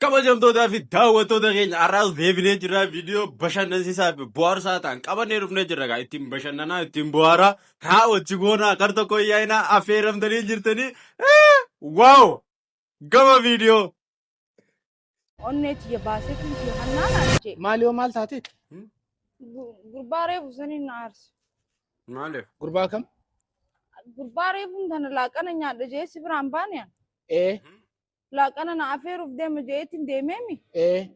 Kabajamtootaa fi daawwattoota keenya har'aas deebinee jirra viidiyoo bashannansiisaa fi bohaarsaa ta'an qabannee dhufnee jirra egaa ittiin bashannanaa ittiin bohaaraa haa wajji goonaa kar tokko yaa'inaa affeeramtanii jirtanii waaw gama viidiyoo. Onnee tiyya baaseetiin si hannaa naan jee. Maali yoo maal taateeti? Gurbaa reefu saniin na aarse. Maaliif? Gurbaa kam? Gurbaa reefuun tana laaqana nyaadha jee si biraan baane an. Ee Laaqana na afeeruuf deema jeetiin deemeemi. ee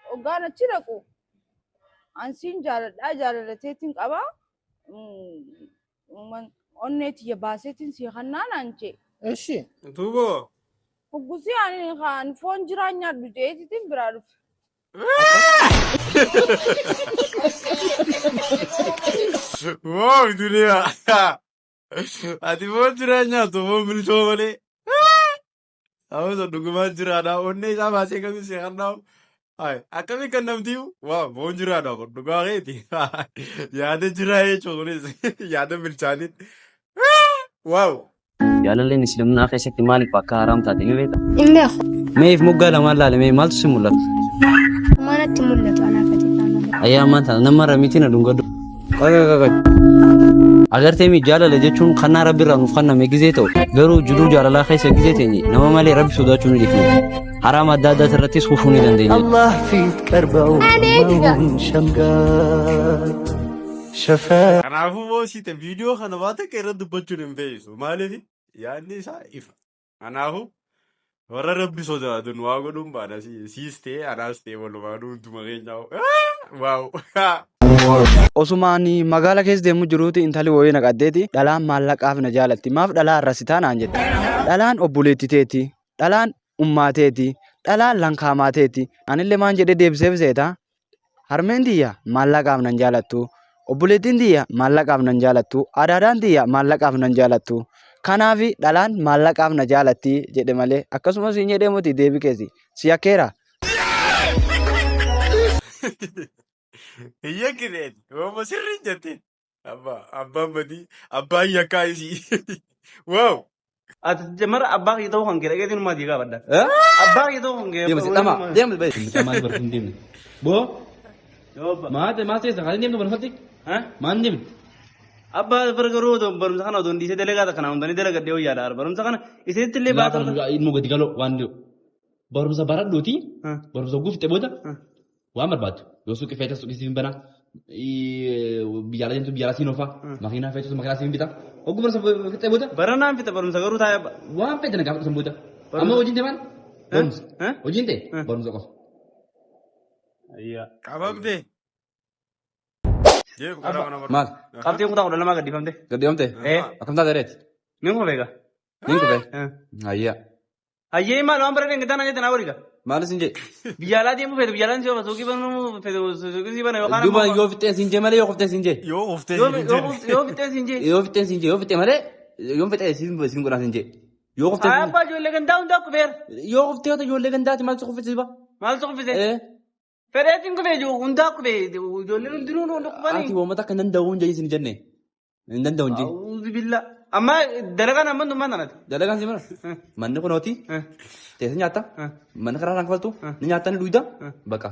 Hoggaan achi dhaqu ansiin jaaladhaa jaalalateetiin qabaa. Onnee tiyya baaseetiin si hannaa naan jee. Eshi. Tuuboo. Huggusii ani kan foon jiraa nyaadhu jeetiitiin biraa dhufe. Wow duniyaa. Ati foon jiraa nyaattu foon bilchoo malee. Amma dhugumaan jiraadha. Onnee isaa baasee kamii si kannaa. Ay, akkamiin kan namtiyu? Waa foon jiraadha kun dhugaa keeti. Yaada jiraa jechuun kunis yaada bilchaatiin. Waaw. Jaalalleen Islaminaa keessatti maaliif akka haraam taate ni beektaa? Hin beeku. Mee if moggaa lamaan laale mee maaltu si mul'ata? Homaa natti mul'atu anaaf ati malee. Ayyaa ammaan tana nama irra miti na dhungadhu. Qoy qoy qoy qoy. Agartee mi jaalala jechuun kannaa rabbi irraa nuuf kenname gizee ta'u garuu jiduu jaalalaa keessa gizee teenye nama malee rabbi sodaachuu ni dhiifna. Haraam adda addaa irrattis kufuu ni dandeenya. አላህ ፊት ቀርበው መሆን ሸምጋይ ሸፈ Kanaafuu boosiite viidiyoo kana waa takka irra dubbachuun hin fe'isu. Maaliif yaadni isaa ifa. Kanaafuu warra rabbi sodaatun waa godhuun baana siis ta'e anaas ta'e walumaa hunduma keenyaa. Waaw. Osuma ani magaala keessa deemu jiruuti intali wayii na qaddeeti dhalaan maallaqaaf na jaalatti maaf dhalaa arrasitaa naan jette. Dhalaan obboleetti teeti. Dhalaan ummaa teeti. Dhalaan lankaamaa teeti. Anillee maan jedhee deebiseef seeta. Harmeen tiyya maallaqaaf nan jaalattu. Obboleettiin tiyya maallaqaaf nan jaalattu. Adaadaan tiyya maallaqaaf nan jaalattu. Kanaaf dhalaan maallaqaaf na jaalatti jedhe malee akkasumas hin jedhee moti deebi keessi. Si yakkeera. Hin yakkineeti. Hooma sirriin jetteen. Abbaa abbaan badii abbaan yakkaa isii. Waaw. Ati jamara abbaa kiyya ta'uu kan kee dhageetiin maatii gaafadha. Abbaa kiyya ta'uu kan kee. Deema si dhama. Deema bayi. Mucaa maal baratu hin deemne. Boo. Maal maal seessa kan deemtu barfatti? Maal deemne? Abbaa bara garuu otoo barumsa kana otoo hin dhiisee dalagaa takka naa hundanii dalagadhee wayyaadha. Barumsa kana isinitti illee Laa baata. kana ilmoo gadi galoo waan jiru. Barumsa baradhuuti. Barumsa guutte booda waan barbaaddu. Yoo suuqii feete suuqii siif hin banaa. Biyya alaa deemtu biyya alaa siin oofaa. Makiinaa feetus makiinaa siif hin bitaa. Hogguu barumsa fixee booda. Baranaan fixa barumsa garuu taa'ee abba. Waan feete na gaafadhu san booda. Amma hojiin ta'e maal? Barumsa. Hojiin ta'e barumsa qofa. Qabamte. Deemu karaa mana barumsaa. Maal? Qabxiin kutaa 12 gaddifamte. Gaddifamte? Akkam taate reeti? Nin kufe egaa. Nin kufe? Hayyaa. Hayyee maal waan bara dhengataa naan jette naa godhi gaa. Maal isin jee? Biyya alaa deemuu feetu biyya alaa si oofa suuqii banuu feetu suuqii si bana yookaan Duuba yoo fixxeen siin jee malee yoo kuftee siin jee. Yoo kuftee yoo yoo fixxeen siin jee. Yoo fixxeen siin jee yoo fixxee malee yoo fixxee siin siin godhaa siin jee. Yoo kuftee. Haa abbaa ijoollee gandaa hundaa kufeera. Yoo kuftee yoo ijoollee gandaati maaltu kuffisiiba? Maaltu kuffise? Fedheetiin kufee jiru hundaa kufee ijoolleen hundinuu nu kufanii. Ati uummata akka hin danda'u hin jedhin siin jenne. Hin danda'u hin jedhin. Auzu billah. Amma dalagaan amma dhummaan tanati. Dalagaan si mara. Manni kunooti. Teessee nyaatta. Manni karaa irraan kafaltu. Ni nyaatta ni dhuyda. Bakka.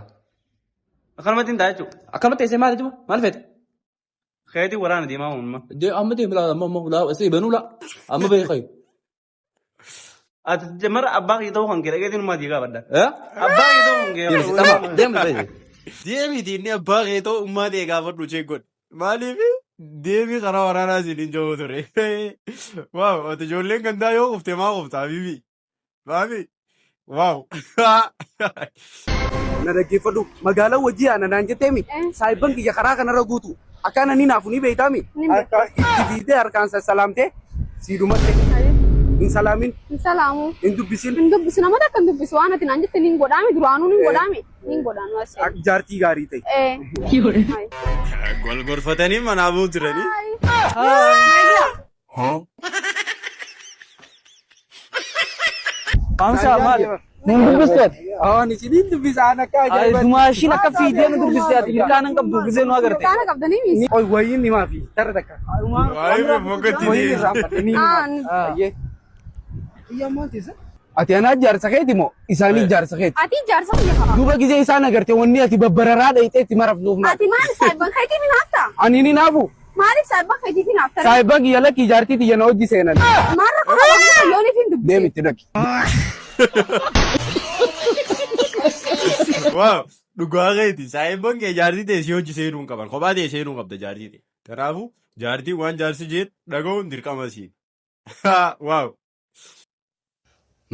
Akkanumatti hin ta'a jechuudha. Akkanumatti teessee maal jechuudha? Maal feete? Keetii waraana deemaa uumama. Amma deemu laa amma amma laa si banuu laa amma beekai. Ati jamara abbaa kiyya ta'uu kan kee dhageetiin maatii gaafadha. Abbaa kiyya ta'uu kan kee. Deemu deemu deemu. Deemiti inni abbaa kee ta'u ummaa ta'e gaafadhu ishee godhe. Maaliif deemii karaa waraanaa siin hin jiru ture. Waaw ati ijoolleen gandaa yoo kufte maa kufta habiibi. Maami waaw. Na dhaggeeffadhu. Magaalaa wajjii ana naan jetteemi. Saayibban kiyya karaa kanarra guutu. Akkaan ani naafu ni beeytaami. Ni beeka. Harka itti fiidee harkaan sassalaamtee sii dhumatte. Hin salaamin. Hin salaamu. Hin dubbisin. Hin dubbisu namoota akka hin dubbisu waan ati naan jette niin godhaami duraanuu niin godhaami niin godhaanu as. Jaartii gaarii ta'e. Ee. Golgolfatanii manaa bu'u turanii. Hamsa maal? Nun dubbiste ati? Awaan isiniin dubbisaan akka ajaa'ibaatti. Dumaashiin akka fiidee nu dubbiste ati mirkaana hin qabdu gisee nu agarte. Mirkaana qabdanii miis. Qoy wayiin himaa fi tarra takka. Waa'ee moggatti Wayiin irraa fadhe ni himaa. Aan. Ayyee. Iyyaa maal teessa? Ati anaa jaarsa keeti moo isaanii jaarsa keeti? Ati jaarsa kiyya qaba. Duuba gizee isaan agarte wanni ati babbararaa dhayxee itti maraftuuf maal? Ati maal saayibban keetiif hin hafta? Ani ni naafu. Maaliif saayibban keetiif hin hafta? Saayibban kiyya lakkii jaartii tiyya na hojii seenan. Maal rakkoo qaba yooniif hin dubbise? Deem itti dhaqi. Waaw dhugaa keeti saayibban kee jaartii ta'e si hojii seenuu hin qaban kophaa ta'e seenuu qabda jaartii ta'e. Kanaafuu jaartiin waan jaarsi jeen dhaga'uun dirqama sii. Waaw.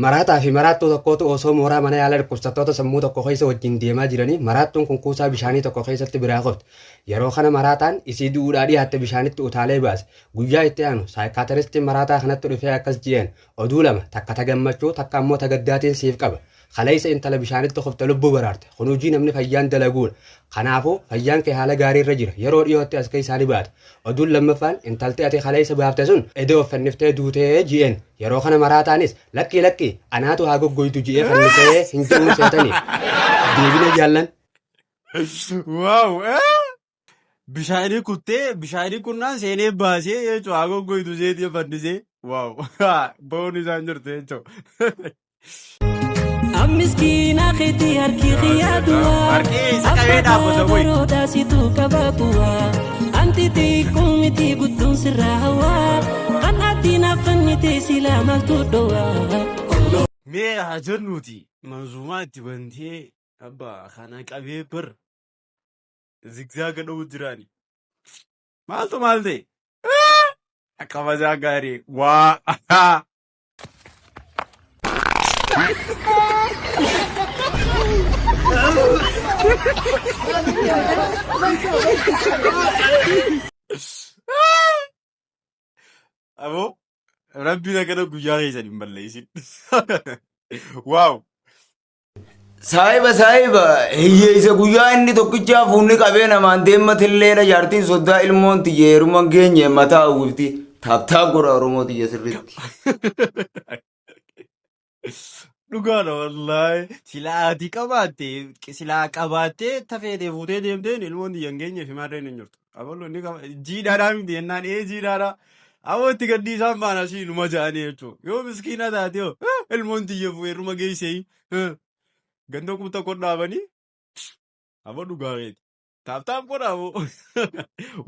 Maraataa fi maraattuu tokkootu osoo mooraa mana yaala dhukkubsattoota sammuu tokko keessa wajjin deemaa jiranii maraattuun kun kuusaa bishaanii tokko keessatti biraa kufte. Yeroo kana maraataan isii du'uudhaa dhiyaatte bishaanitti utaalee baase. Guyyaa itti aanu saayikaatiristiin maraataa kanatti dhufee akkas je'een oduu lama takka ta gammachuu takka ammoo ta gaddaatiin siif qaba. Kaleessa intala bishaanitti kufte lubbuu baraarte. Kun hojii namni fayyaan dalaguudha. Kanaafuu fayyaan kee haala gaarii irra jira. Yeroo dhiyootti as keessaa ni baata. Oduun lammaffaan intalti ati kaleessa baafte sun eda of fanniftee duutee ji'een. Yeroo kana maraataanis lakkii lakkii anaatu haa goggoytu ji'ee fannisee hin ji'uun seetanii. Deebina jaallan. Waaw! Bishaanii kuttee bishaanii kunnaan seenee baasee jechuun haa goggoytu seetii fannisee. Waaw! Ba'uun isaan jirtu jechuudha. Miskiina keetii harki kiyyaa duwwaa. Harki isa qabee dhaabbata woy. Baroodhaa situ qaba bu'aa. Anti xiqqoo miti guddoon sirraa hawaa. Kan ati naaf kennite silaa maaltu dhowaa. Mee haa jennuuti manzuumaa itti bantee abbaa kana qabee bir zigzaaga dha'uu jiraani. Maaltu maal ta'e? Akka masaa gaarii waa. Aboo rabbiin akkana guyyaa keessan hin balleessin. Waaw. Saahiba saahiba hiyyeessa guyyaa inni tokkichaa fuunni qabee namaan deemmatilleedha jaartiin soddaa ilmoon tiyya heeruma hin geenye mataa uwwifti taap taap godha Oromoo tiyya sirriitti. Dhugaadha wallaahi. Silaa ati qabaatte silaa qabaattee tafeetee fuutee deemteen ilmoon tiyya hin geenye fi maarreen hin jirtu. Aballo inni qaba jiidhaadhaa miti jennaan ee jiidhaadhaa. Aboo itti gaddiisaan baana sii numa ja'anii jechuudha. Yoo miskiina taate hoo ilmoon tiyya heeruma geessee ganda kuma tokko dhaabanii aboo dhugaa keeti. Taap taap godha aboo.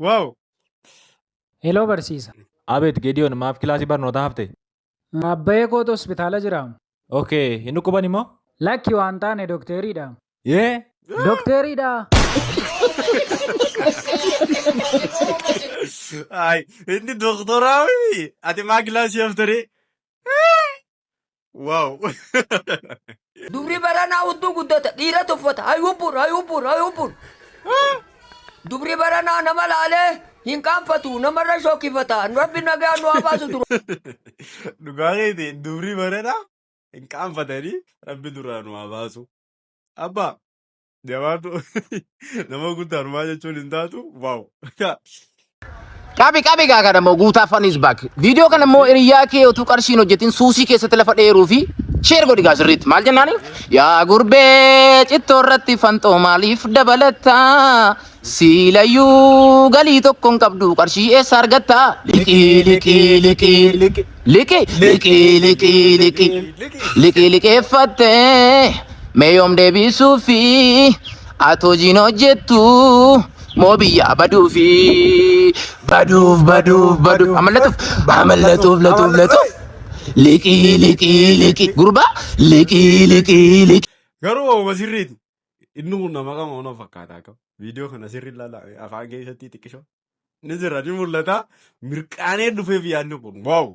Waaw. Heloo barsiisa. Abeet Gediyoon maaf kilaasii barnootaa hafte? Abbayee kootu hospitaala jira. Okay, hin dhukkuban immoo? Lakki waan taane dokteeriidha. Yee? Dokteeriidha. Ay, inni doktoraa miti. Ati maa kilaasii haftaree? Waaw. Dubri baranaa hudduu guddata dhiira tuffata hayubbur hayubbur hayubbur. Dubri baranaa nama laalee hin qaanfatu namarra shokkifata rabbi nagaa nu haa baasu dura. Dhugaa keeti dubri baranaa hin qaanfatanii rabbi duraa nu haa baasu. Abbaa jabaatu nama guddaan maa jechuun hin taatu waaw. Qabi qabi gaa kana immoo guutaa fan is back. Viidiyoo kana immoo hiriyaa kee utuu qarshiin hojjetin suusii keessatti lafa dheeruu fi sheer godhi gaa sirriitti. Maal jennaani? Yaa gurbee cittoo irratti fanxoo maaliif dabalatta? Siilayyuu galii tokko hin qabdu qarshii eessa argatta? Liqii liqii liqii liqii liqii liqii liqii liqii liqeeffattee mee yoom deebisuufi ati hojiin hojjettu moo biyyaa baduufi baduuf baduuf baduuf amallatuuf amallatuuf latuuf latuuf liqii liqii liqii gurbaa liqii liqii liqii. Garuu waanuma sirriiti. Inni kun nama kama ono fakkaata akka. Viidiyoo kana sirri ilaala afaan keessatti xiqqisho. Ni jira ni mul'ata. Mirqaanee dhufeef yaadni kun. Waaw.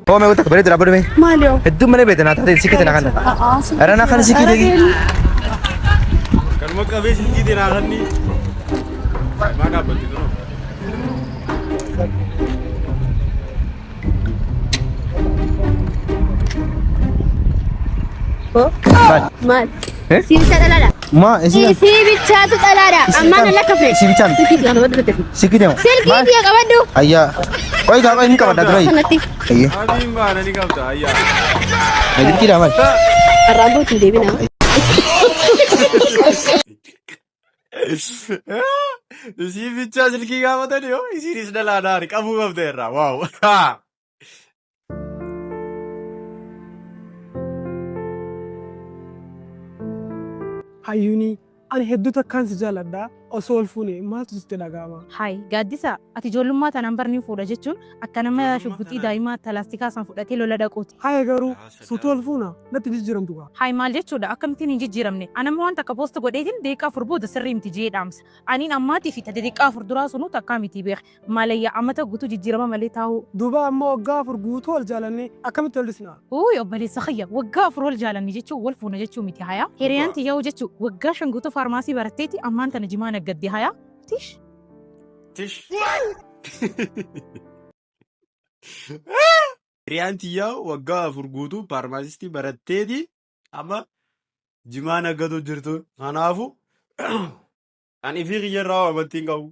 Hoo mee takka bareedu dhaabbadhu mee. Maali hoo? Hedduu malee beekta naa taatee sikkite naa kanna. Ara naa kana sikkite. Kanuma qabee silkii dinaa kanni. Maa dhaabbatti tunoo. Maal? Si bicha dhalaadha. Ma Si bichaatu dhalaadha. Ammaan ala kafne. Si bichaan. Silkii kiyya qabadhu dhufte. Sikkite moo? Silkii kiyya qabadhu. Ayyaa. Qoy gaa qoy ni qabadha dura. Kanatti. Ayyaa. Adiin baana ni qabda ayyaa. Na dirqiidha maal? Har'aan bootti hin deebina. Isii bichaa silkii gaafatani yoo isiinis dhalaadhaan qabuu qabda irraa. Waaw. Hayyuuni ani hedduu takkaan si jaaladha osoo ol fuune maaltu sitti dhaga'ama? Hayi Gaaddisa, ati ijoollummaa tanaan bar nin fuudha jechuun akka nama shugguxii daa'imaa ta laastikaa san fudhatee lola dhaquuti. Haya garuu suuta ol fuuna natti jijjiiramtu kaa. Hayi maal jechuudha akkamittiin hin jijjiiramne? An amma waan takka post godheetiin daqiiqaa 4 booda sirrii miti je'ee dhaamsa. Aniin ammaatii fi ta daqiiqaa 4 duraa sunuu takkaa mitii beekhi. Maalayya amata guutuu jijjiirama malee taahuu. Duuba amma waggaa 4 guutuu wal jaalannee akkamitti wal dhisna? Uuy obboleessa kiyya waggaa 4 wal jaalanne jechuun wal fuuna jechuu miti hayaa. Hiriyaan tiyya hoo jechu waggaa 5 guutuu faarmaasii baratteeti ammaan tana jimaa naggaddi hayaa. Tish. Tish. Hiriyaan tiyya waggaa 4 guutuu faarmaasistii baratteeti amma jimaa naggatu jirtu. Kanaafu ani ifii kiyya irraa amantii hin qabu.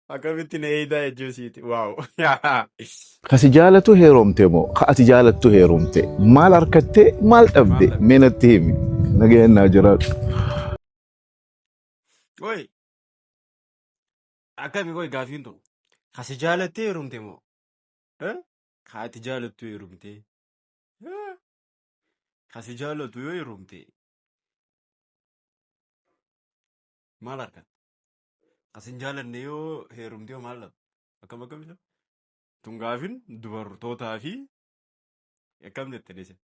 Akkamitti na eeydaa jechuu siiti. Waaw. Ka si jaalatu heerumte moo ka ati jaalattu heerumte? Maal arkattee maal dhabde? Mee natti himi. Nagayaan naa jiraadhu. Oi. Akkami qoy gaafiin tun? Ka si jaalattee heerumte moo? Eh? Ka ati jaalattu heerumte? Eh? Ka si jaalatu yoo heerumte maal argatta? Ka sin jaalanne yoo heerumte hoo maal dhabda? Akkam akkam isa? Tun gaafin dubartootaa fi akkam jette isin?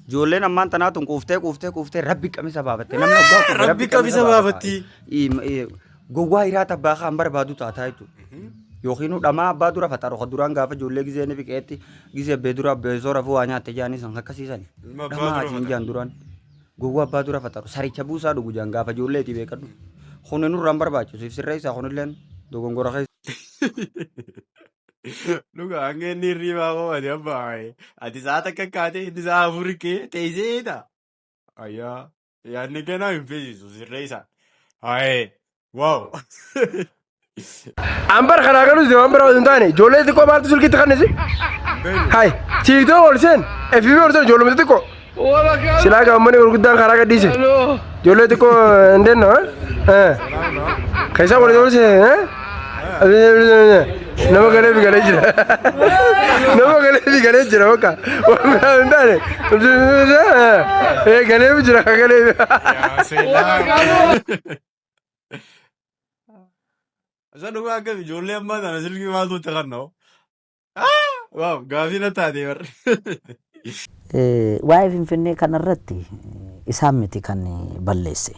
Ijoolleen ammaan tanaa tun quuftee quuftee quuftee rabbi qamisa baafatte. Namni hoggaa quufe Rabbi qamisa baafatti. Gowwaa hiraata abbaa kaan barbaadu taataa jechuudha. Yookiin dhamaa abbaa dura faxaru kan duraan gaafa ijoollee gizee ni fiqeetti gizee abbee dura abbee soora fuu waa nyaatte jaanii san akkasiisan. Ilma abbaa Dhamaa dura asiin faxaru. jaan duraan. Gowwaa abbaa dura faxaru saricha buusaa dhugu jaan gaafa ijoolleeti beekadhu. Kuni nurraan barbaachisu if sirreessaa kunilleen dogongora keessa. Dhugaa hanga inni hirriibaa qofaati amma ati sa'a takka kaatee inni sa'a afur kee teessee ta'a. Ayyaa yaadni kenaa hin feesisu sirreessa. Haye waaw. Ambar kanaa galus waan biraa osoo hin taane ijoollee xiqqoo maaltu silkiitti kannisi? Hai, TikTok ol seen, FB ol seen ijoolluma xixiqqoo. Silaa gaammanni gurguddaan karaa gadhiise. Ijoollee xiqqoo hin deemna. Keessaa waliin ol seen. Nama galee fi galee jira. Nama galee fi galee jira bakka. Waan biraa hin taane. Galee fi jira kan galee fi. Isa dhugaa akkami ijoollee ammaa tana silkii maaltu itti kannoo? Waaw gaafii na taate bar. Waa'ee Finfinnee kanarratti isaan miti kan balleesse.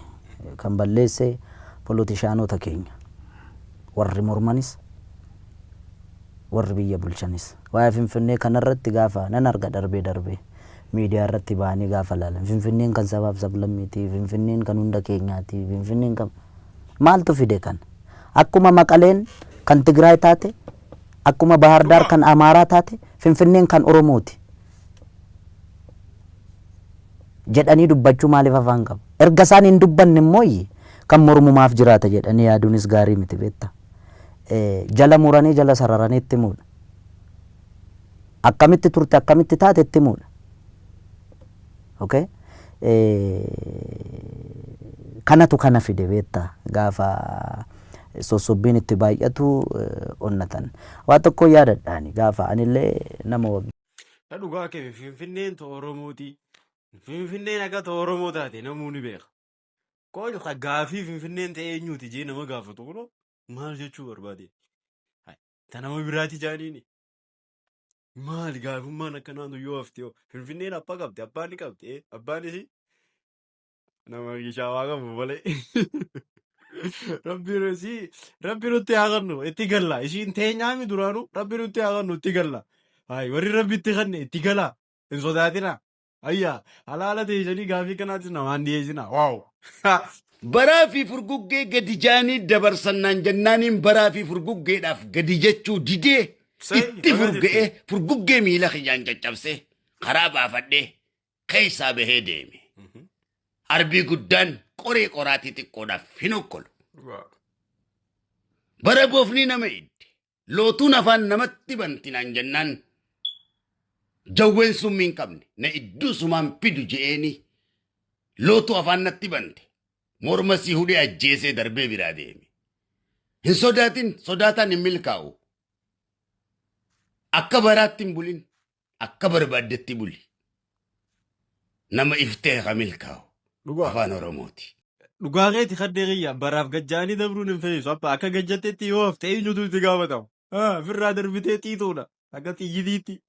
Kan balleesse polotishaanota keenya. Warri mormanis warri biyya bulchanis. Waa'ee Finfinnee kanarratti gaafa nan arga darbee darbee miidiyaa irratti ba'anii gaafa laalan Finfinneen kan sabaaf sablammiiti, Finfinneen kan hunda keenyaati, Finfinneen kan maaltu fide kana? Akkuma Maqaleen kan Tigraay taate, akkuma Bahaar Daar kan Amaaraa taate, Finfinneen kan Oromooti jedhanii dubbachuu maaliif afaan qabu? Erga isaan hin dubbanne immoo kan mormu maaf jiraata jedhanii yaaduunis gaarii miti beektaa. Jala muranii jala sararanii itti himuudha. Akkamitti turte akkamitti taate itti himuudha. Okay? Kanatu kana fide beektaa gaafa sossobbiin itti baay'atu onnatan. Waa tokko yaadadha ani gaafa anillee nama waggaa. Ta dhugaa kee Finfinneen ta Oromooti. Finfinneen akka ta Oromoo taate namuu ni beeka. Qoy ka gaafii Finfinneen ta eenyuuti jee nama gaafatu kunoo maal jechuu barbaade? Ta nama biraati jaaniini. Maali gaafummaan akkanaatu yoo hafte hoo? Finfinneen abbaa qabdi abbaan ni qabdi abbaan isii nama gishaawaa qabu malee. Rabbiin isii rabbi nutti haa kennu itti galla ishiin teenyaami duraanuu rabbi nutti haa kennu itti galla. Hayi warri rabbi itti kenne itti galaa hin sodaatinaa. Ayyaa halaala teessanii gaafii kanaatis namaan dhiyeessinaa. Waaw. Baraa fi furguggee gadi jaanii dabarsannaan jennaaniin baraa fi furguggeedhaaf gadi jechuu didee itti furga'ee furguggee miila kiyyaan caccabsee karaa baafadhee keessaa bahee deeme. Arbii guddaan qoree qoraatii xiqqoodhaaf hin okkolu. Bara boofni nama idde Lootuun afaan namatti banti naan jennaan jawween summii hin qabne na idduu sumaan fidu je'eeni lootuu afaan natti bante. Morma si hudhee ajjeesee darbee biraa deeme. Hin sodaatin, sodaataan hin milkaa'u. Akka baraatti hin bulin, akka barbaaddetti buli. Nama iftee ha milkaa'u. Afaan Oromooti. Dhugaa keeti kaddee kiyya baraaf gajjaanii dabruun hin fe'isu. Abba akka gajjattetti yoo hafte eenyutu itti gaafatama? Ofirraa darbitee xiixuudha. Akka xiyyitiitti.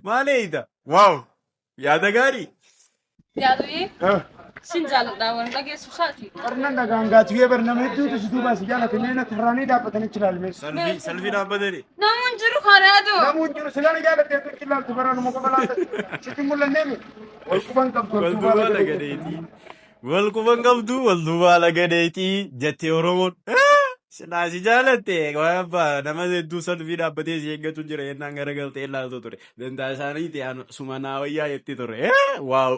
Maal eeyita? Waaw! Yaada gaarii. Yaaduyyee sin jaaladha waan dhageessu isaati. Barnan dhagaan gaachigee bar nama hedduutu si duubaa si jaalate mee na tarraanii dhaabbatanii achi ilaalme. Salfii salfii dhaabbatanii. Namuun hin jiru kana yaadu. Namuu hin jiru silaa na jaalatte achi ilaaltu baranuma qofa laata sitti hin mul'anneemi. Wal quban qabdu wal Wal duubaa duubaa laga lagadeetii. Wal quban qabdu wal duubaa lagadeetii jettee Oromoon. Silaa si jaalatte waan abbaa nama hedduu salfii dhaabbatee si eeggatu jira jennaan garagaltee ilaaltu ture. Dantaa isaaniiti suma naa wayyaa jetti ture. Waaw.